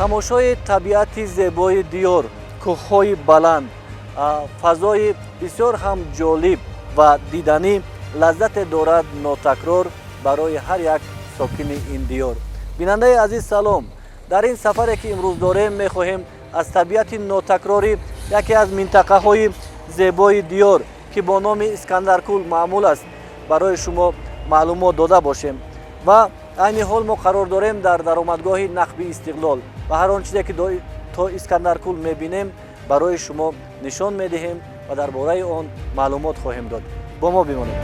Тамошои табиати зебои диёр, кӯҳҳои баланд, фазои бисёр ҳам ҷолиб ва диданӣ лаззате дорад нотакрор барои ҳар як сокини ин диёр. Бинандаи азиз, салом! Дар ин сафаре ки имрӯз дорем, мехоҳем аз табиати нотакрорӣ яке аз минтақаҳои зебои диёр, ки бо номи Искандаркӯл маъмул аст, барои шумо маълумот дода бошем. Ва айни ҳол мо қарор дорем дар даромадгоҳи Нақби Истиқлол ва ҳар он чизе ки то Искандаркӯл мебинем, барои шумо нишон медиҳем ва дар бораи он маълумот хоҳем дод. Бо мо бимонед.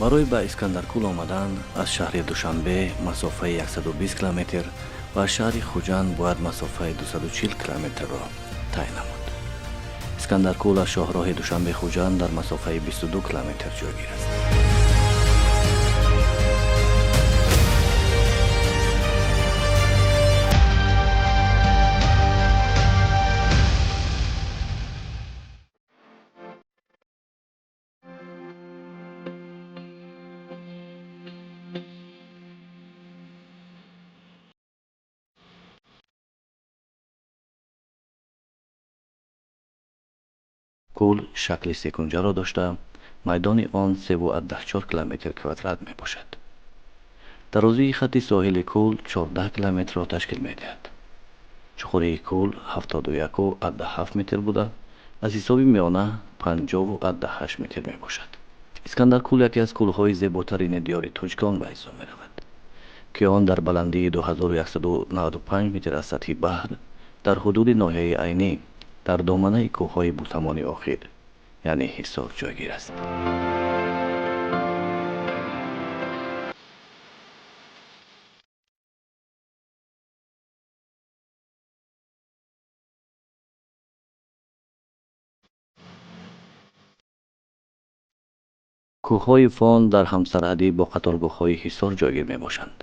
Барои ба Искандаркӯл омадан аз шаҳри Душанбе масофаи 120 километр ва аз шаҳри Хуҷанд бояд масофаи 240 километрро тай намуд. Искандаркӯл аз шоҳроҳи Душанбе Хуҷанд дар масофаи 22 километр ҷойгир аст. Кӯл шакли секунҷаро дошта, майдони он 3,4 километр квадрат мебошад. Дарозии хатти соҳили кӯл 14 километрро ташкил медиҳад. Чуқурии кӯл 71,7 метр буда, аз ҳисоби миёна 50,8 метр мебошад. Искандаркӯл яке аз кӯлҳои зеботарини диёри тоҷикон ба ҳисоб меравад, ки он дар баландии 2195 метр аз сатҳи баҳр дар ҳудуди ноҳияи Айнӣ дар доманаи кӯҳҳои Бутамони охир, яъне Ҳисор, ҷойгир аст. Кӯҳҳои Фон дар ҳамсарҳадӣ бо қаторгоҳҳои Ҳисор ҷойгир мебошанд,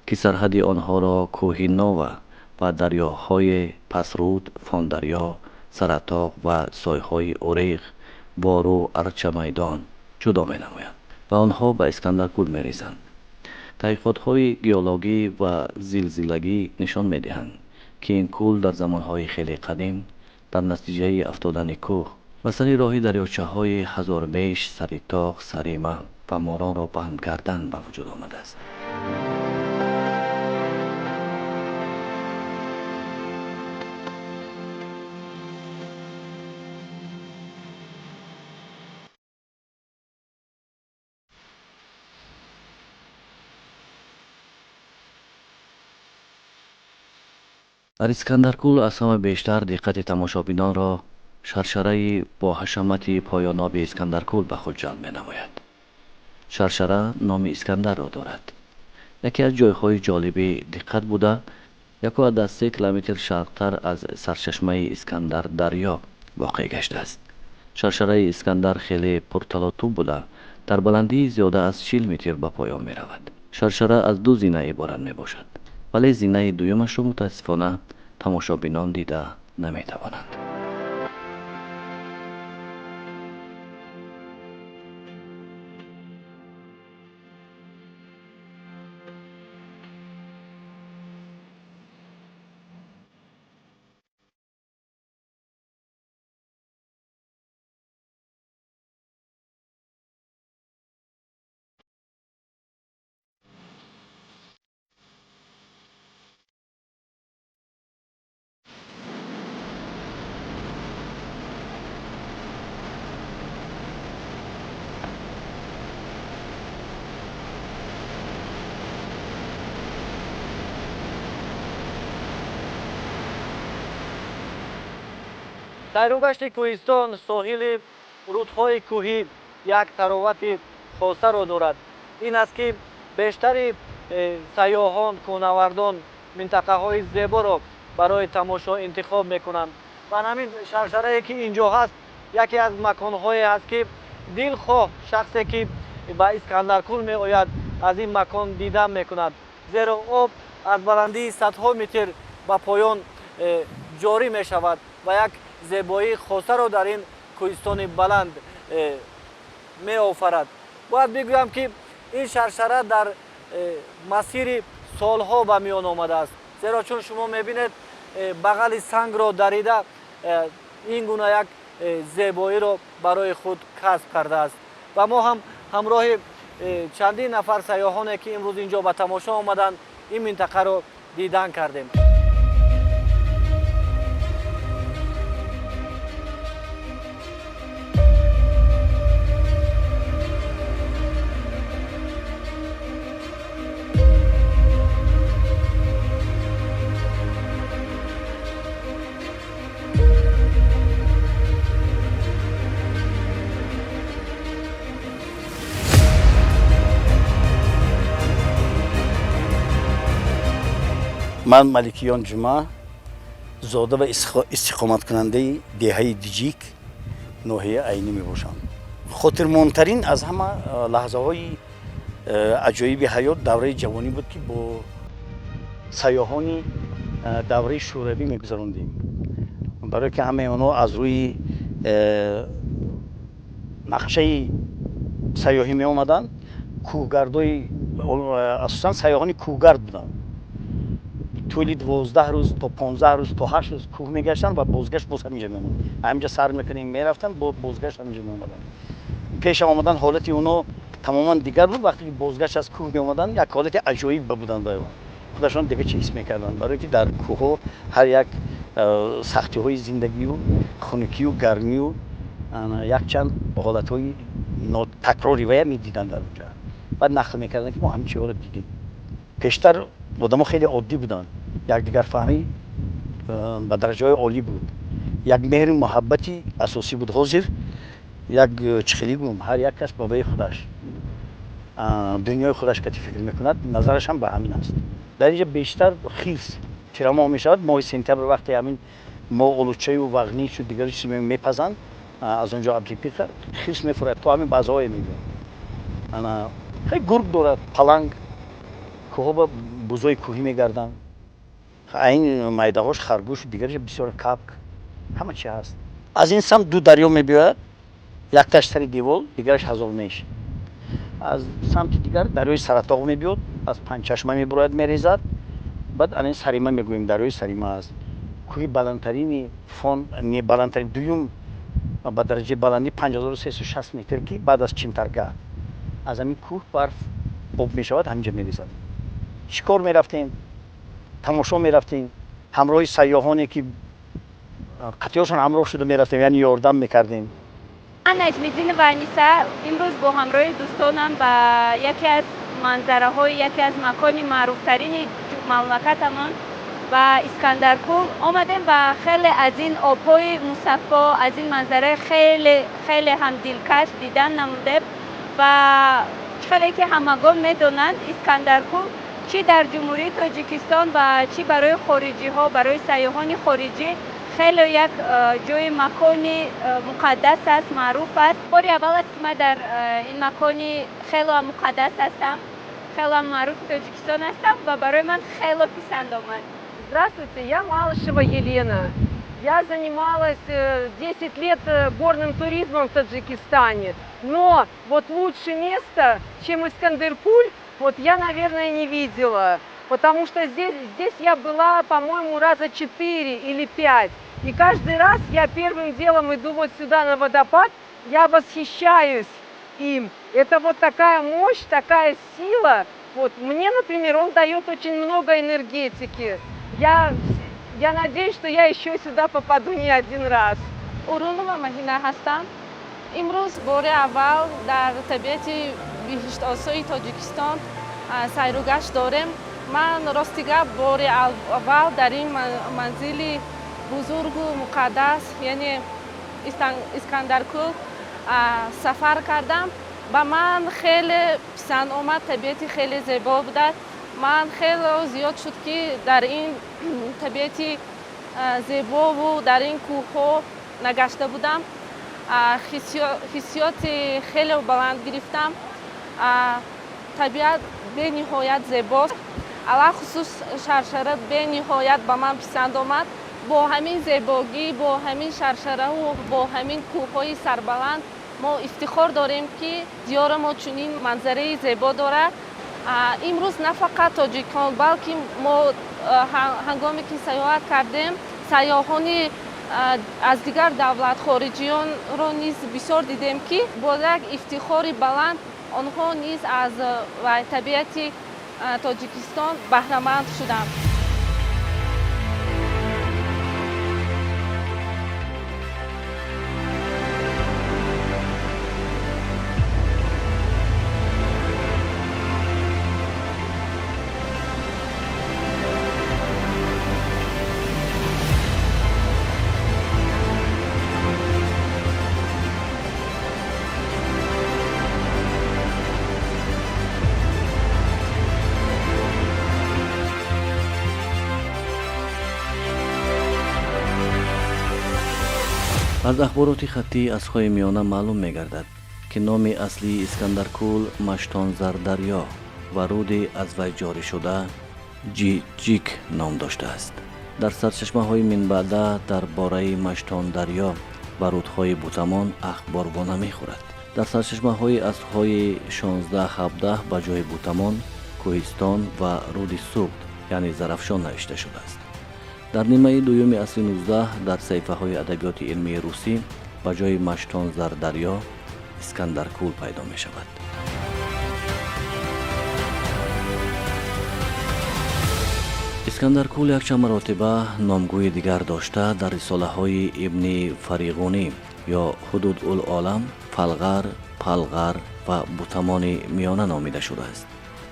ки сарҳади онҳоро кӯҳи Нова ва дарёҳои Пасруд, Фондарё, Саратоқ ва сойҳои Ореғ, Бору, Арчамайдон ҷудо менамоянд ва онҳо ба Искандаркӯл мерезанд. Таҳқиқотҳои геологӣ ва зилзилагӣ нишон медиҳанд, ки ин кӯл дар замонҳои хеле қадим дар натиҷаи афтодани кӯҳ ба сари роҳи дарёчаҳои Ҳазорбеш, Саритоқ, Сарима ва Моронро банд кардан ба вуҷуд омадааст. Дар Искандаркӯл аз ҳама бештар диққати тамошобинонро шаршараи боҳашамати поёноби Искандаркӯл ба худ ҷалб менамояд. Шаршара номи Искандарро дорад. Яке аз ҷойҳои ҷолиби диққат буда, 1,3 километр шарқтар аз сарчашмаи Искандар дарё воқеъ гаштааст. Шаршараи Искандар хеле пурталотум буда, дар баландии зиёда аз 40 метр ба поён меравад. Шаршара аз ду зина иборат мебошад, вале зинаи дуюмашро мутаассифона тамошобинон дида наметавонанд. Сайругашти кӯҳистон, соҳили рудҳои кӯҳӣ як таровати хосаро дорад. Ин аст, ки бештари сайёҳон, кӯҳнавардон минтақаҳои зеборо барои тамошо интихоб мекунанд. Ва ҳамин шаршарае, ки ин ҷо ҳаст, Яке аз маконҳое аст, ки дилхоҳ шахсе, ки ба Искандаркӯл меояд, аз ин макон дидан мекунад, зеро об аз баландии садҳо метр ба поён ҷорӣ мешавад ва як зебоии хосаро дар ин кӯҳистони баланд меофарад. Бояд бигӯям, ки ин шаршара дар масири солҳо ба миён омадааст, зеро чун шумо мебинед, бағали сангро дарида, ин гуна як зебоиро барои худ касб кардааст. Ва мо ҳам ҳамроҳи чандин нафар сайёҳоне, ки имрӯз инҷо ба тамошо омаданд, ин минтақаро дидан кардем. Ман Маликиён Ҷума, зода ва истиқоматкунандаи деҳаи Диҷик, ноҳияи Айнӣ мебошам. Хотирмонтарин аз ҳама лаҳзаҳои аҷоиби ҳаёт давраи ҷавонӣ буд, ки бо сайёҳони давраи шӯравӣ мегузарондем, барое ки ҳамаи онҳо аз рӯи нақшаи сайёҳӣ меомаданд. Кӯҳгардои, асосан сайёҳони кӯҳгард буданд. Тӯли 12 рӯз то 15 рӯз, то 8 рӯз кӯҳ мегаштанд ва бозгашт боз ҳаминҷа меомаданд. Ҳаминҷа сар мекунем, мерафтанд, бозгашт ҳаминҷа меомаданд. Пеша омадан ҳолати онҳо тамоман дигар буд. Вақте ки бозгашт аз кӯҳ меомаданд, як ҳолати аҷоиб ба буданд, ба худашон дигар чӣ ҳис мекарданд, барое ки дар кӯҳҳо ҳар як сахтиҳои зиндагию хунукию гармию якчанд ҳолатҳои нотакрори вая медиданд дар онҷа. Баъд нақл мекарданд, ки мо ҳамин чизҳоро дидем. Пештар одамо хеле оддӣ буданд, якдигарфаҳмӣ ба дараҷаҳои олӣ буд, як меҳру муҳаббати асосӣ буд. Ҳозир як чӣ хеле гӯм, ҳар як кас ба ваи худаш, дунёи худаш кати фикр мекунад, назараш ҳам ба ҳамин аст. Дар инҷа бештар хирс тирамоҳ мешавад, моҳи сентябр, вақте ҳамин мо олучаю вағничу дигари чиз мепазанд, аз он ҷо облепиха, хирс мефурад, то ҳамин баъзаҳое мебиёд. Ана хеле гург дорад, паланг, кӯҳҳо ба бузои кӯҳӣ мегарданд, айн майдаҳош, харгӯшу дигараш бисёр, кабк, ҳама чи ҳаст. Аз ин самт ду дарё мебиёяд, якташ сари девол, дигараш Ҳазорнеш. Аз самти дигар дарёи Саратоғ мебиёд, аз Панҷчашма мебурояд, мерезад. Баъд ана Сарима мегӯем, дарёи Сарима аст. Кӯҳи баландтарини фон, не, баландтарин, дуюм ба дараҷаи баландӣ, 5360 метр, ки баъд аз Чимтарга, аз ҳамин кӯҳ барф об мешавад, ҳаминҷа мерезад. Шикор мерафтем, тамошо мерафтем, ҳамроҳи сайёҳоне, ки қатиёшон ҳамроҳ шуда мерафтем, яъне ёрдам мекардем. Ман Наҷмиддинова Аниса. Имрӯз бо ҳамроҳи дӯстонам ба яке аз манзараҳои, яке аз макони маъруфтарини мамлакатамон, ба Искандаркӯл омадем ва хеле аз ин обҳои мусаффо, аз ин манзараи хеле хеле ҳам дилкаш дидан намудем. Ва хеле ки ҳамагон медонанд, Искандаркӯл чӣ дар Ҷумҳурии Тоҷикистон ва чӣ барои хориҷиҳо, барои сайёҳони хориҷӣ хеле як ҷои макони муқаддас аст, маъруф аст. Бори аввал аст, ки ман дар ин макони хело муқаддас ҳастам, хело маъруфи Тоҷикистон ҳастам ва барои ман хело писанд омад. Здравствуйте, я Малышева Елена. Я занималась 10 лет горным туризмом в Таджикистане. Но вот лучше места, чем Искандеркуль, вот я, наверное, не видела. Потому что здесь я была, по-моему, раза 4 или 5. И каждый раз я первым делом иду вот сюда на водопад, я восхищаюсь им. Это вот такая мощь, такая сила. Вот мне, например, он дает очень много энергетики. Я надеюсь, что я еще сюда попаду не один раз. Урунова Маҳина ҳастам. Имрӯз бори аввал дар табиати биҳиштосои Тоҷикистон сайру гашт дорем. Ман, рости гап, бори аввал дар ин манзили бузургу муқаддас, яъне Искандаркӯл, сафар кардам. Ба ман хеле писанд омад, табиати хеле зебо будааст. Ман хеле зиёд шуд, ки дар ин табиати зебову дар ин кӯҳҳо нагашта будам. Ҳиссиёти хеле баланд гирифтам. Табиат бениҳоят зебост, алахусус шаршара бениҳоят ба ман писанд омад. Бо ҳамин зебогӣ, бо ҳамин шаршараву бо ҳамин кӯҳҳои сарбаланд мо ифтихор дорем, ки диёра мо чунин манзараи зебо дорад. Имрӯз на фақат тоҷикон, балки мо, ҳангоме ки сайёҳат кардем, сайёҳони аз дигар давлат, хориҷиёнро низ бисёр дидем, ки бо як ифтихори баланд онҳо низ аз табиати Тоҷикистон баҳраманд шуданд. Аз ахбороти хаттии асрҳои миёна маълум мегардад, ки номи аслии Искандаркӯл Маштонзардарё ва руде аз вай ҷорӣ шуда Ҷиҷик ном доштааст. Дар сарчашмаҳои минбаъда дар бораи Маштондарё ва рудҳои Бутамон ахбор во намехӯрад. Дар сарчашмаҳои асрҳои 16-17 ба ҷои Бутамон кӯҳистон ва руди Суғд, яъне Зарафшон, навишта шудааст. Дар нимаи дуюми асри 19 дар саҳифаҳои адабиёти илмии русӣ ба ҷои Маштонзардарё Искандаркӯл пайдо мешавад. Искандаркӯл якчанд маротиба номгӯи дигар дошта, дар рисолаҳои Ибни Фариғунӣ ё Ҳудуд ул олам Фалғар, Палғар ва Бутамони Миёна номида шудааст.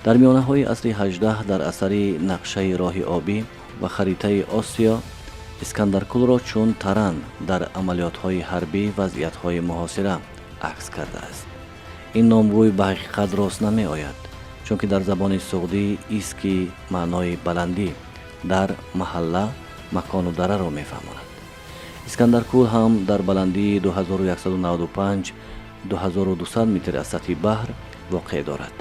Дар миёнаҳои асри 18 дар асари Нақшаи роҳи обӣ ва харитаи Осиё Искандаркӯлро чун таран дар амалиётҳои ҳарбӣ, вазъиятҳои муҳосира акс кардааст. Ин номгӯй ба ҳақиқат рост намеояд, чунки дар забони суғдӣ иски маънои баландӣ дар маҳалла, макону дараро мефаҳмонад. Искандаркӯл ҳам дар баландии 2195 2200 метр аз сатҳи баҳр воқеъ дорад.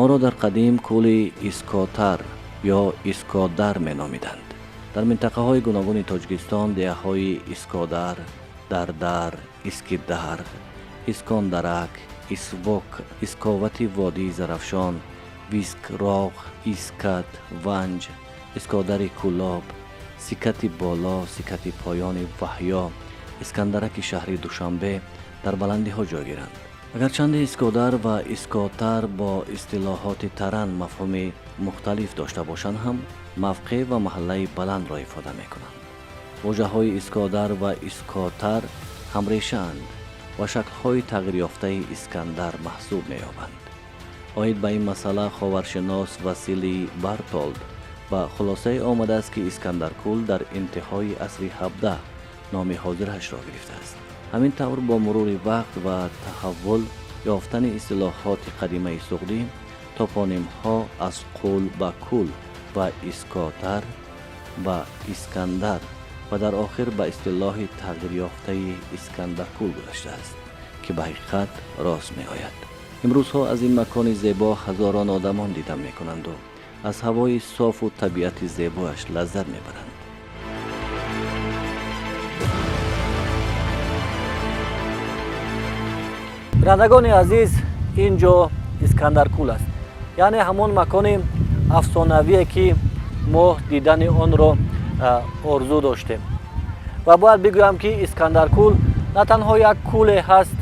Онро дар қадим кӯли Искотар ё Искодар меномиданд. Дар минтақаҳои гуногуни Тоҷикистон деҳаҳои Искодар, Дардар, Искидар, Искондарак, Исвок, Исковати водии Зарафшон, Вискроғ, Искат, Ванҷ, Искодари Кӯлоб, Сикати Боло, Сикати Поёни Ваҳё, Искандараки шаҳри Душанбе дар баландиҳо ҷойгиранд. Агарчанде Искодар ва Искотар бо истилоҳоти таран мафҳуми мухталиф дошта бошанд ҳам, мавқеъ ва маҳаллаи баландро ифода мекунанд. Вожаҳои Искодар ва Искотар ҳамрешаанд ва шаклҳои тағйирёфтаи Искандар маҳсуб меёбанд. Оид ба ин масъала ховаршинос Василий Бартолд ба хулосае омадааст, ки Искандаркӯл дар интиҳои асри 17 номи ҳозирашро гирифтааст. Ҳамин тавр, бо мурури вақт ва таҳаввул ёфтани истилоҳоти қадимаи суғдӣ, топонимҳо аз қул ба кул ва Искотар ба Искандар ва дар охир ба истилоҳи тағйирёфтаи Искандаркӯл гузаштааст, ки ба ҳақиқат рост меояд. Имрӯзҳо аз ин макони зебо ҳазорон одамон дидан мекунанду аз ҳавои софу табиати зебояш лаззат мебаранд. Бинандагони азиз, ин ҷо Искандаркӯл аст, яъне ҳамон макони афсонавие, ки мо дидани онро орзу доштем. Ва бояд бигӯям, ки Искандаркӯл на танҳо як кӯле ҳаст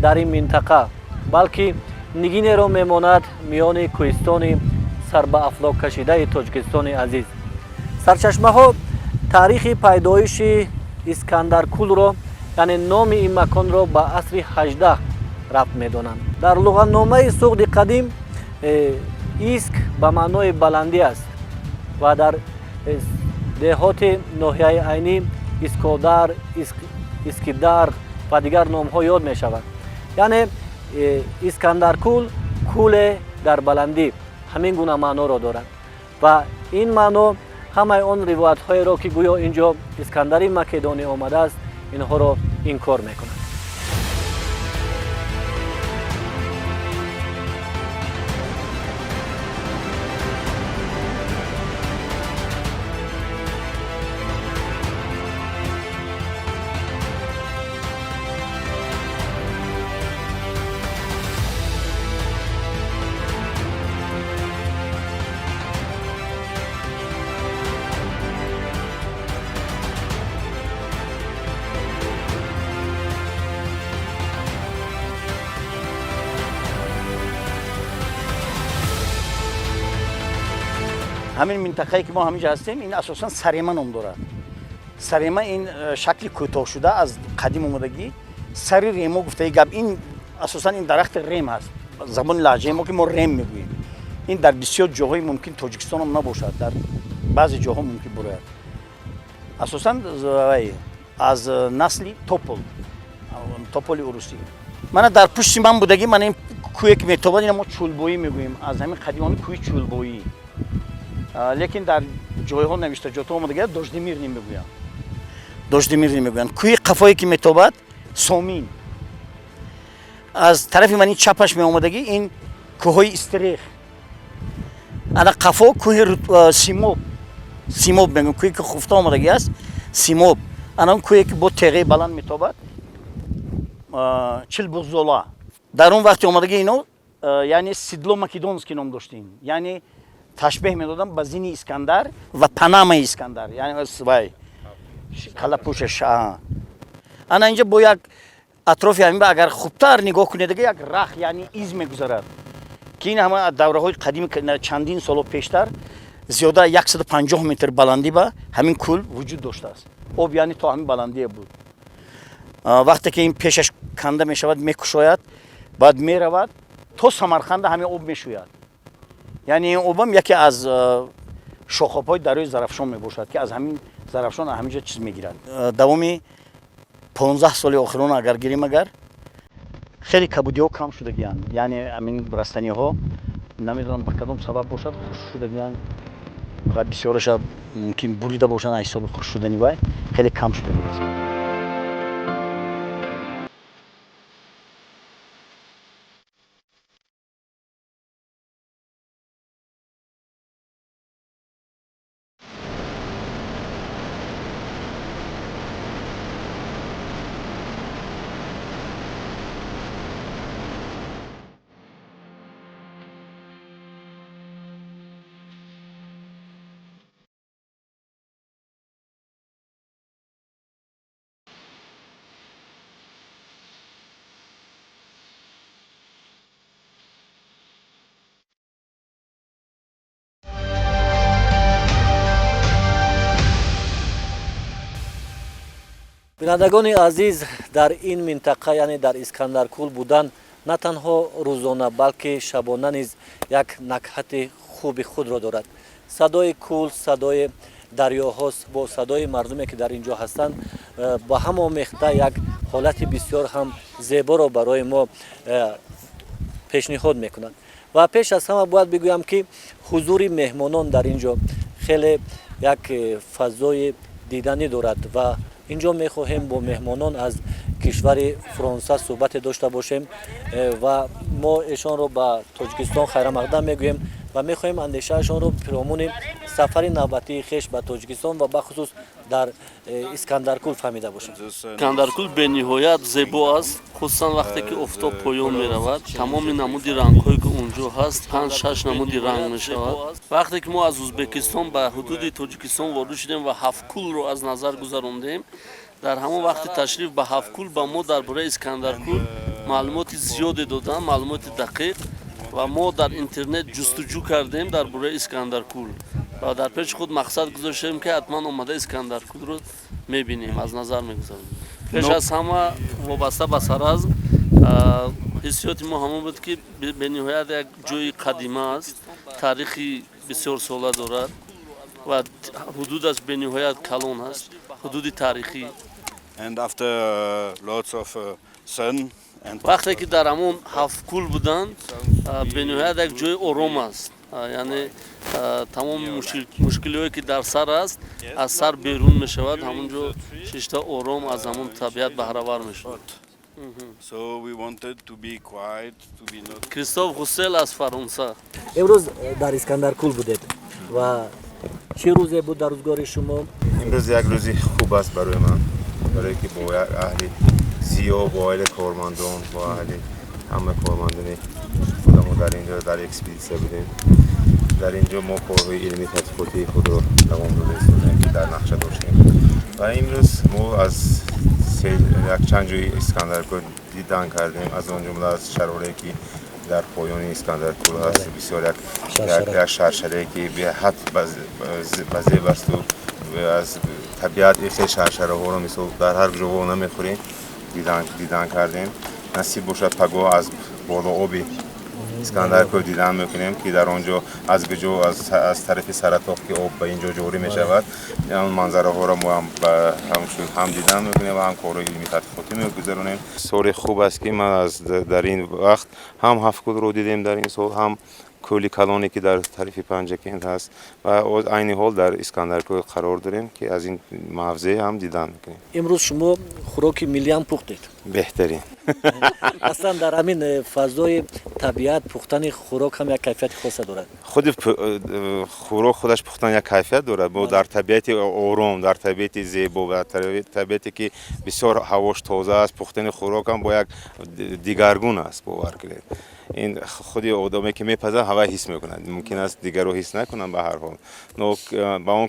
дар ин минтақа, балки нигинеро мемонад миёни кӯҳистони сарбаафлок кашидаи Тоҷикистони азиз. Сарчашмаҳо таърихи пайдоиши Искандаркӯлро, яъне номи ин маконро, ба асри 18 рабт медонанд. Дар луғатномаи суғди қадим иск ба маънои баландӣ аст ва дар деҳоти ноҳияи Айнӣ Искодар, Искидар ва дигар номҳо ёд мешавад. Яъне Искандаркӯл кӯле дар баландӣ, ҳамин гуна маъноро дорад. Ва ин маъно ҳамаи он ривоятҳоеро, ки гӯё ин ҷо Искандари Македонӣ омадааст, инҳоро инкор мекунад. Ҳамин минтақае ки мо ҳаминҷа ҳастем, ин асосан Сарема ном дорад. Сарема ин шакли кӯтоҳшуда аз қадим омадагӣ, сари ремо гуфтаи гап. Ин асосан ин дарахти рем ҳаст, забони лаҳҷаи мо ки мо рем мегӯем. Ин дар бисёр ҷоҳои мумкин Тоҷикистонам набошад, дар баъзе ҷоҳо мумкин бурояд. Асосан аз насли топол, тополи урусӣ. Мана дар пушти ман будагӣ, мана ин кӯе ки метобад, ина мо Чӯлбоӣ мегӯем, аз ҳамин қадимони кӯи Чӯлбоӣ. Лекин дар ҷойҳо навиштаҷотҳо омадагӣ Дождемирни мегӯянд, Дождемирни мегӯянд. Кӯи қафое ки метобад, Сомин. Аз тарафи ман ин чапаш меомадагӣ, ин кӯҳҳои Истирех. Ана қафо кӯҳи Симоб, Симоб мегӯям, кӯе ки хуфта омадагӣ аст, Симоб. Ана он кӯе ки бо теғаи баланд метобад, Чилбуззола. Дар он вақти омадагӣ ино, яъне седло македонский ном доштем, яъне ташбеҳ медодам ба зини Искандар ва панамаи Искандар, яъне вай калапӯшаш. Ана инҷа бо як атрофи ҳамин, агар хубтар нигоҳ кунед, як рах, яъне из мегузарад, ки ин ҳама давраҳои қадими, чандин соло пештар, зиёда 150 метр баландӣ ба ҳамин кӯл вуҷуд доштааст. Об яъне то ҳамин баландие буд. Вақте ки ин пешаш канда мешавад, мекушояд, баъд меравад то Самарқанда, ҳамин об мешӯяд. Яъне ин обам яке аз шохобҳои дарёи Зарафшон мебошад, ки аз ҳамин Зарафшон ҳамин ҷо чиз мегирад. Давоми 15 соли охирон агар гирем, агар хеле кабудиҳо кам шудагиянд, яъне ҳамин растаниҳо, намедонам ба кадом сабаб бошад, хушк шудагиянд ва бисёраша мумкин бурида бошанд, аз ҳисоби хушк шудани вай хеле кам шудагиаст. Бинандагони азиз, дар ин минтақа, яъне дар Искандаркул будан на танҳо рӯзона, балки шабона низ як накҳати хуби худро дорад. Садои кӯл, садои дарёҳо бо садои мардуме ки дар ин ҷо ҳастанд ба ҳам омехта як ҳолати бисёр ҳам зеборо барои мо пешниҳод мекунанд. Ва пеш аз ҳама бояд бигӯям, ки ҳузури меҳмонон дар ин ҷо хеле як фазои диданӣ дорад. Ва инҷо мехоҳем бо меҳмонон аз кишвари Фронса суҳбате дошта бошем ва мо эшонро ба Тоҷикистон хайрамақдам мегӯем ва мехоҳем андешаашонро пиромуни сафари навбатии хеш ба Тоҷикистон ва бахусус дар Искандаркул фаҳмида бошем. Искандаркул бениҳоят зебо аст, хусусан вақте ки офтоб поён меравад. Тамоми намуди рангҳое ки он ҷо ҳаст, панҷ шаш намуди ранг мешавад. Вақте ки мо аз Ӯзбекистон ба ҳудуди Тоҷикистон ворид шудем ва Ҳафткулро аз назар гузарондем, дар ҳамон вақти ташриф ба Ҳафткул ба мо дар бораи Искандаркул маълумоти зиёде доданд, маълумоти дақиқ. Ва мо дар интернет ҷустуҷӯ кардем дар бораи Искандаркул ва дар пеши худ мақсад гузоштем, ки ҳатман омада Искандаркулро мебинем, аз назар мегузаронем. Пеш аз ҳама вобаста ба Саразм ҳиссиёти мо ҳамон буд, ки бениҳоят як ҷои қадима аст, таърихи бисёрсола дорад ва ҳудудаш бениҳоят калон аст, ҳудуди таърихӣ. And after lots of sun and Вақте ки дар ҳамон Ҳафткул буданд, бениҳоят як ҷои ором аст, яъне тамоми мушкилиҳое ки дар сар аст, аз сар берун мешавад. Ҳамон ҷо шишта, ором аз ҳамон табиат баҳравар мешавад. So we wanted to be quiet, to be not Кристоф Гусел аз Фаронса. Имрӯз дар Искандаркул будед ва чӣ рӯзе буд дар рӯзгори шумо? Имрӯз як рӯзи хуб аст барои ман, барое ки бо як аҳли зиё, бо аҳли кормандон, бо аҳли ҳама кормандони худамон дар инҷо дар экспедитсия будем. Дар инҷо мо корҳои илмии тадқиқотии худро давом дода истодаем, ки дар нақша доштем. Ва имрӯз мо аз якчанд ҷои Искандаркӯл дидан кардем, аз он ҷумла аз шарорае ки Дар поёни Искандаркӯл ҳаст, бисёр як шаршарае, ки беҳад ба зеб асту аз табиат. Хел шаршараҳоро мисол дар ҳар ҷо во намехӯрем, дидан кардем. Насиб бошад, пагоҳ аз болооби Искандаркӯл дидан мекунем, ки дар он ҷо аз куҷо, аз тарафи Саратоқ, ки об ба ин ҷо ҷорӣ мешавад. Он манзараҳоро мо ҳам ҳам дидан мекунем ва ҳам корҳои илмии тадқиқотӣ мегузаронем. Соли хуб аст, ки ман аз дар ин вақт ҳам Ҳафткӯлро дидем дар ин сол, ҳам кӯли калоне, ки дар тарафи Панҷакент ҳаст, ва айни ҳол дар Искандаркӯл қарор дорем, ки аз ин мавзеъ ҳам дидан мекунем. Имрӯз шумо хӯроки миллиам пухтед. Беҳтарин. Аслан дар ҳамин фазои табиат пухтани хӯрок ҳам як кайфияти хоса дорад. Худи хӯрок худаш пухтан як кайфият дорад. Мо дар табиати ором, дар табиати зебо, дар табиате, ки бисёр ҳавош тоза аст, пухтани хӯрок ҳам бо як дигаргун аст. Бовар кунед, ин худи одаме, ки мепазад, ҳавай ҳис мекунад. Мумкин аст, дигарро ҳис накунанд. Ба ҳар ҳол, но ба он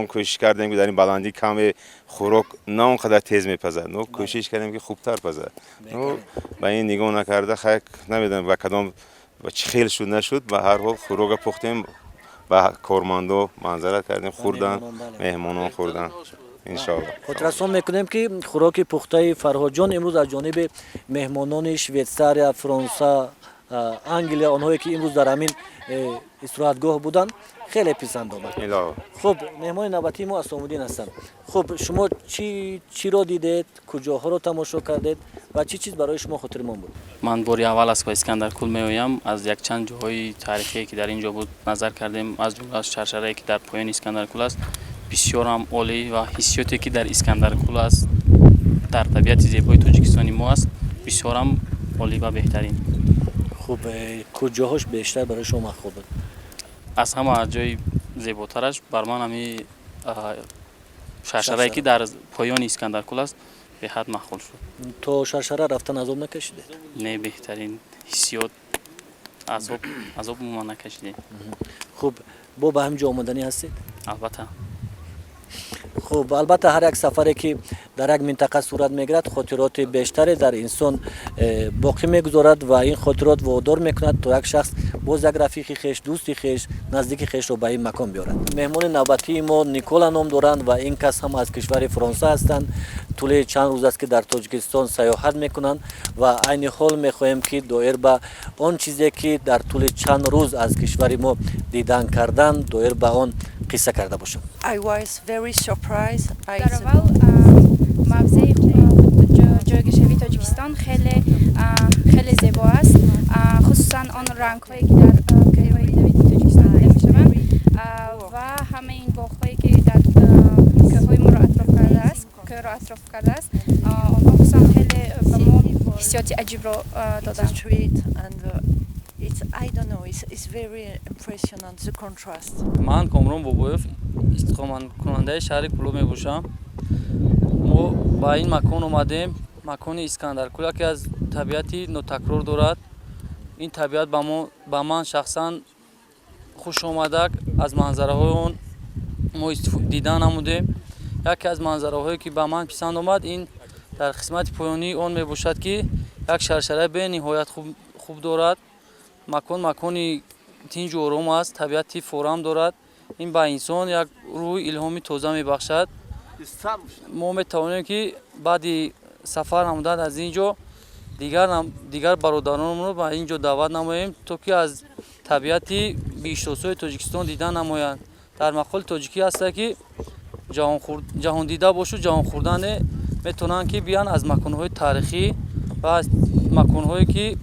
кӯшиш кардем, ки дар ин баландӣ каме хӯрок на он қадар тез мепазад, но кӯшиш кардем, ки хубтар пазад. Но ба ин нигоҳ накарда, хай, намедонам, ба кадом ба чӣ хел шуд, нашуд, ба ҳар ҳол хӯрока пухтем, ба кормандо манзарат кардем, хӯрдан, меҳмонон хӯрдан, иншоалло. Хотиррасон мекунем, ки хӯроки пухтаи Фарҳодҷон имрӯз аз ҷониби меҳмонони Швейтсария, Фронса, Англия, онҳое ки имрӯз дар ҳамин истироҳатгоҳ буданд, хеле писанд омад. Хуб, меҳмони навбатии мо Асомуддин ҳастанд. Хуб, шумо чӣ чиро дидед, куҷоҳоро тамошо кардед ва чӣ чиз барои шумо хотирмон буд? Ман бори аввал аст ба Искандаркӯл меоям. Аз якчанд ҷоҳои таърихие, ки дар ин ҷо буд, назар кардем, аз ҷумла шаршарае, ки дар поёни Искандаркӯл аст, бисёр ҳам олӣ ва ҳиссиёте, ки дар Искандаркӯл аст, дар табиати зебои Тоҷикистони мо аст, бисёр ҳам олӣ ва беҳтарин. Хуб, куҷоҳош бештар барои шумо маъқул буд? Аз ҳама ҷои зеботараш бар ман ҳами шаршарае, ки дар поёни Искандаркӯл аст, беҳад маъқул шуд. То шаршара рафтан азоб накашидед? Не, беҳтарин ҳиссиёт, азоб умуман накашидем. Хуб, бо ба ҳамин ҷо омаданӣ ҳастед? Албатта. Хуб, албатта, ҳар як сафаре, ки дар як минтақа сурат мегирад, хотироти бештаре дар инсон боқӣ мегузорад ва ин хотирот водор мекунад, то як шахс боз як рафиқи хеш, дӯсти хеш, наздики хешро ба ин макон биёрад. Меҳмони навбатии мо Никола ном доранд ва ин кас ҳам аз кишвари Фаронса ҳастанд. Тӯли чанд рӯз аст, ки дар Тоҷикистон сайёҳат мекунанд ва айни ҳол мехоҳем, ки доир ба он чизе, ки дар тӯли чанд рӯз аз кишвари мо дидан кардан, доир ба он қисса карда бошам. Дар аввал мавзеи ҷойгиршавии Тоҷикистон хеле хеле зебо аст, хусусан он рангҳое, ки дар кӯҳҳои табиати Тоҷикистон дида мешаванд ва ҳамаи ин боғҳое, ки дар кӯҳҳои моро атроф кардааст, кӯҳро атроф кардааст, онҳо хусусан хеле ба мо ҳиссиёти аҷибро доданд. It's, I don't know, it's very impressionant, the contrast. Ман Комрон Бобоев, истиқоматкунандаи шаҳри Кӯлоб мебошам. Мо ба ин макон омадем. Макони Искандаркӯл яке аз табиати нотакрор дорад. Ин табиат ба ман шахсан хуш омадак. Аз манзараҳои он мо дидан намудем. Яке аз манзараҳое, ки ба ман писанд омад, ин дар қисмати поёнии он мебошад, ки як шаршараи бениҳоят хуб дорад. Макон макони тинҷу ором аст, табиати форам дорад. Ин ба инсон як рӯҳи илҳоми тоза мебахшад. Мо метавонем, ки баъди сафар намудан аз ин ҷо дигар бародаронро ба ин ҷо даъват намоем, то ки аз табиати биҳиштосои Тоҷикистон дидан намоянд. Дар мақоли тоҷикӣ ҳаста, ки ҷаҳондида бошу ҷаҳонхӯрдане. Метавонанд, ки биёянд, аз маконҳои таърихӣ ва аз маконҳое, ки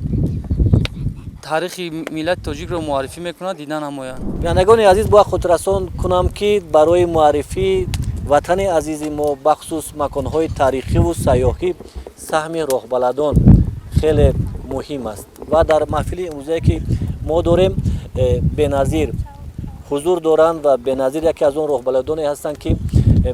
таърихи миллати тоҷикро муаррифӣ мекунад, дида намоянд. Бинандагони азиз, бояд хотиррасон кунам, ки барои муаррифии ватани азизи мо, бахусус маконҳои таърихиву сайёҳӣ, саҳми роҳбаладон хеле муҳим аст ва дар маҳфили имрӯзае, ки мо дорем, Беназир ҳузур доранд ва Беназир яке аз он роҳбаладоне ҳастанд, ки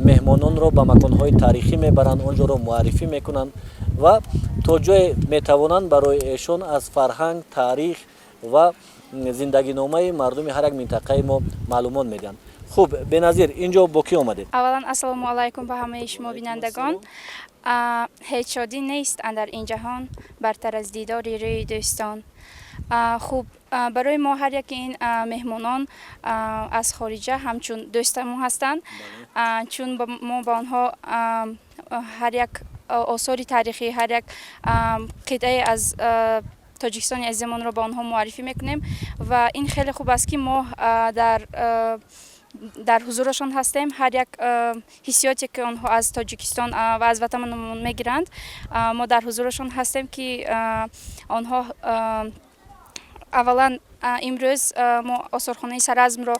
меҳмононро ба маконҳои таърихӣ мебаранд, он ҷоро муаррифӣ мекунанд ва то ҷое метавонанд барои эшон аз фарҳанг, таърих ва зиндагиномаи мардуми ҳар як минтақаи мо маълумот медиҳанд. Хуб, Беназир, ин ҷо бо кӣ омадед? Аввалан, ассалому алайкум ба ҳамаи шумо бинандагон. Ҳеҷ шодӣ нест андар ин ҷаҳон бартар аз дидори рӯи дӯстон. Хуб, барои мо ҳар яки ин меҳмонон аз хориҷа ҳамчун дӯстамон ҳастанд, чун мо ба онҳо ҳар як осори таърихӣ, ҳар як қитъае аз Тоҷикистони азизамонро ба онҳо муаррифӣ мекунем ва ин хеле хуб аст, ки мо дар ҳузурашон ҳастем. Ҳар як ҳиссиёте, ки онҳо аз Тоҷикистон ва аз ватанамон мегиранд, мо дар ҳузурашон ҳастем, ки онҳо аввалан имрӯз мо осорхонаи Саразмро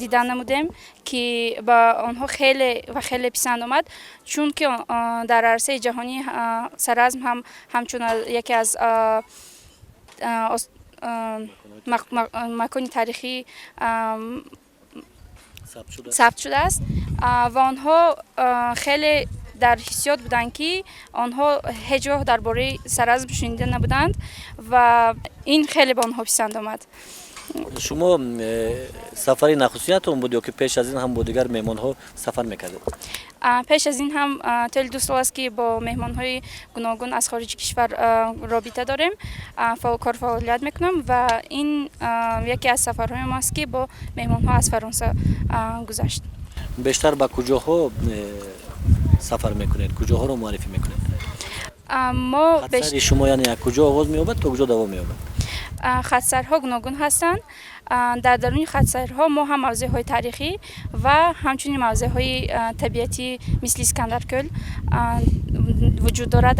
дидан намудем, ки ба онҳо хеле ва хеле писанд омад, чунки дар арсаи ҷаҳонӣ Саразм ҳам ҳамчун яке аз макони таърихӣ сабт шудааст ва онҳо хеле дар ҳиссиёт буданд, ки онҳо ҳеҷ гоҳ дар бораи Саразм шунида набуданд ва ин хеле ба онҳо писанд омад. Шумо сафари нахустинатон буд ё ки пеш аз ин ҳам бо дигар меҳмонҳо сафар мекардед? Пеш аз ин ҳам тӯли 2 сол аст, ки бо меҳмонҳои гуногун аз хориҷи кишвар робита дорем, корфаъолият мекунам ва ин яке аз сафарҳои мо аст, ки бо меҳмонҳо аз Фаронса гузашт. Бештар ба куҷоҳо сафар мекунед, куҷоҳоро муаррифӣ мекунед? Мо Хатсайри шумо, яъне, аз куҷо оғоз меёбад, то куҷо давом меёбад? Хатсайрҳо гуногун ҳастанд. Дар даруни хатсайрҳо мо ҳам мавзеъҳои таърихӣ ва ҳамчунин мавзеъҳои табиатӣ, мисли Искандаркӯл, вуҷуд дорад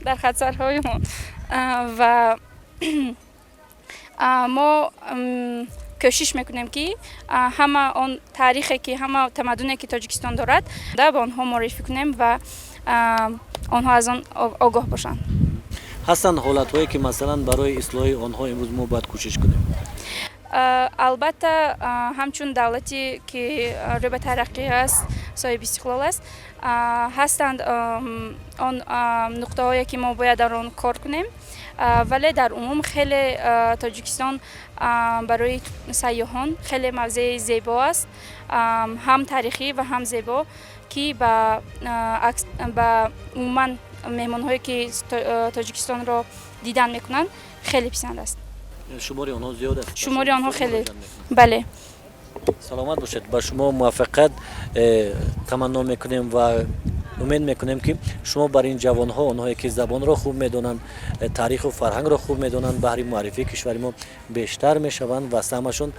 дар хатсайрҳои мо ва мо кӯшиш мекунем, ки ҳама он таърихе, ки ҳама тамаддуне, ки Тоҷикистон дорад, ба онҳо муаррифӣ кунем ва онҳо аз он огоҳ бошанд. Ҳастанд ҳолатҳое, ки масалан барои ислоҳи онҳо имрӯз мо бояд кӯшиш кунем? Албатта, ҳамчун давлате, ки рӯ ба тараққӣ аст, соҳиби истиқлол аст, ҳастанд он нуқтаҳое, ки мо бояд дар он кор кунем, вале дар умум хеле Тоҷикистон барои сайёҳон хеле мавзеи зебо аст, ҳам таърихӣ ва ҳам зебо, ки ба умуман меҳмонҳое, ки Тоҷикистонро дидан мекунанд, хеле писанд аст. Шумори онҳо зиёд аст? Шумори онҳо хеле, бале. Саломат бошед, ба шумо муваффақият таманно мекунем ва умед мекунем, ки шумо бар ин ҷавонҳо, онҳое ки забонро хуб медонанд, таъриху фарҳангро хуб медонанд, баҳри муаррифии кишвари мо бештар мешаванд ва саҳмашон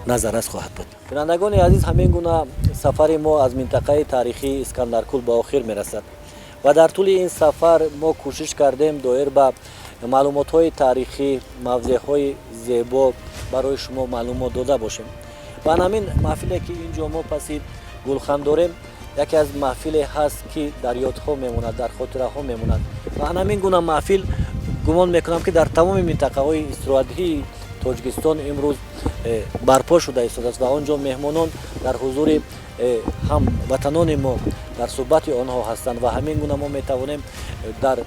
назаррас хоҳад буд. Бинандагони азиз, ҳамин гуна сафари мо аз минтақаи таърихии Искандаркул ба охир мерасад ва дар тӯли ин сафар мо кӯшиш кардем доир ба маълумотҳои таърихӣ, мавзеъҳои зебо барои шумо маълумот дода бошем. Ва ҳамин маҳфиле, ки ин ҷо мо паси гулхан дорем, яке аз маҳфиле ҳаст, ки дар ёдҳо мемонад, дар хотираҳо мемонад. Ва ҳамин гуна маҳфил, гумон мекунам, ки дар тамоми минтақаҳои истироҳатии Тоҷикистон имрӯз барпо шуда истодааст ва он ҷо меҳмонон дар ҳузури ҳамватанони мо дар суҳбати онҳо ҳастанд ва ҳамин гуна мо метавонем дар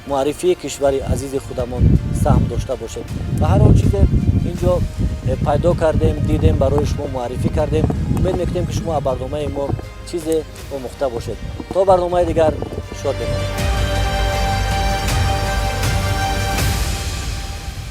муаррифии кишвари азизи худамон саҳм дошта бошем. Ва ҳар он чизе ин ҷо пайдо кардем, дидем, барои шумо муаррифӣ кардем. Умед мекунем, ки шумо аз барномаи мо чизе омӯхта бошед. То барномаи дигар шод бимонед.